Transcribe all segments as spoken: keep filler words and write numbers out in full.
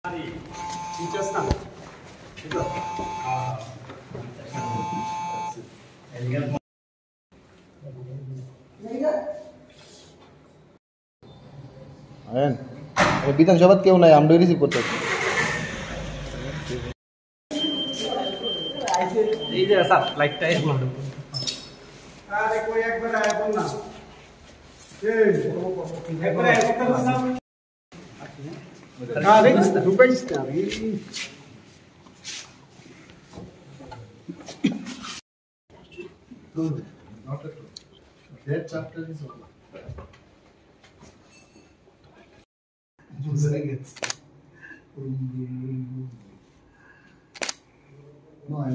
আয়ন, ও বিধানসভাত কেউ নাই, আমরাই রিসিভ করতে হচ্ছে। এই যে স্যার, লাইটটা এখন। আরে কই একবার আয় বল না। এই, একবার আয় বল না। আরে ঢুকাইস না। Good. Not at all. That chapter is over. বুঝা গেছে। No, I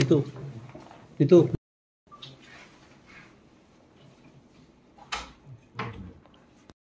Itu, itu.